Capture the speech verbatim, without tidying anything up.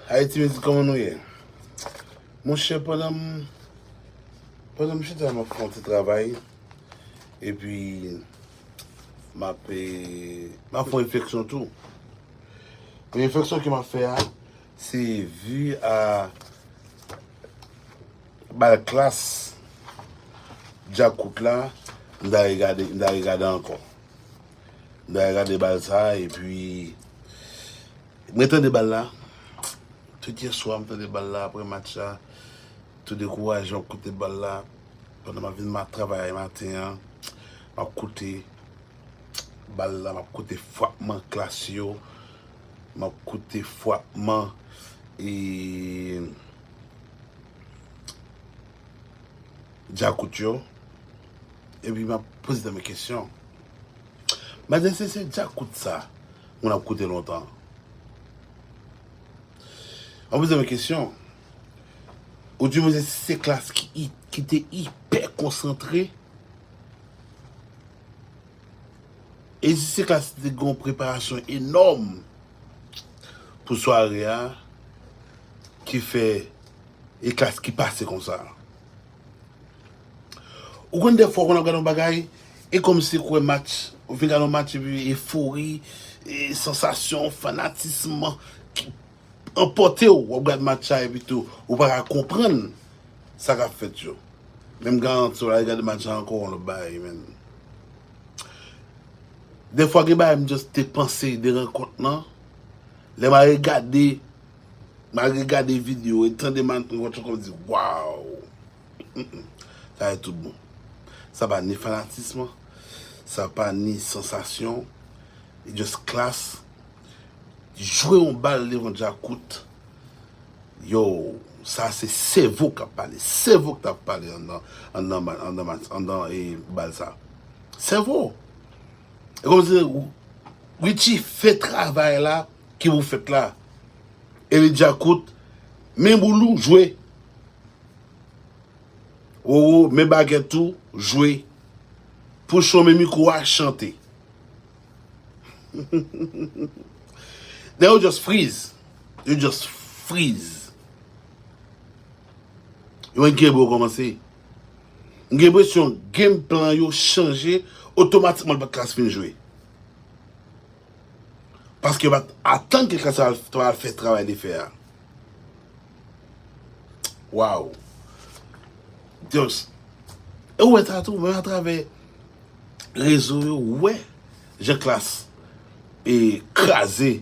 Ayiti, mezanmi, kòman nou ye? Monchè, pandan m, pandan m chita, m ap fè yon ti travay. Epi, m ap, eh, m ap fè yon refleksyon tou. Men refleksyon ke m ap fè a, se vi a bal klas Djakout la, m ta regade, m ta regade ankò. M ta regade bal sa, epi mwen tande bal la. Tout yè swa, m tande bal la apre match la. Tou dekouraje, m ap koute bal la. Pandan m ap vin ma-, travay maten an, m ap koute bal la, m ap koute frapman klas yo, m ap koute frapman, e, Djakout yo, epi m ap poze tèt mwen kesyon. M ap di, èske se Djakout sa moun ap koute lontan? M ap poze tèt mwen kesyon. Ou di mwen se, se klas ki, ki te ipè konsantre? E si se klas te gen yon preparasyon enòm pou sware a, ki fè e klas ki pase konsa? Ou konn, dèfwa, ou konn ap gade yon bagay, e kòmsi ou wè match, ou fin gade yon match, epi efori, e sansasyon, fanatism ki anpòte w, w ap gade match la, epi tou, ou pa ka konprann sa k ap fèt yo. Men m garanti w, w al gade match la ankò, yon lòt bagay, menn. Dèfwa, gen bagay m just te panse de rankont lan. Lè m al regade, m al regade videyo e tande Marc Antoine Coach ankò, m di, waw! Mm, mm. Sa e tout bon. Sa pa ni fanatism, sa pa ni sansasyon. E just klas. Jwe yon bal devan Djakout. Yo, sa se sèvo k ap pale. Sèvo k t ap pale anndan, anndan, anndan, anndan, e, bal sa. Sèvo. E kòmsi Richie fè travay la ki pou fèt la. E li Djakout, men boul ou, jwe. Roro, men bagèt ou, jwe. Pouchon, men mikwo a, chante. Then you just freeze. You just freeze. Yo menm ki enbe yo kòmanse. M gen enpresyon game plan yo chanje otomatikman lè klas fin jwe. Paske yo pa t atann ke klas la ta pral fè travay li fè a. Waw. Just. E ou wè sa tou, menm atravè rezo yo, ou wè jan klas e kraze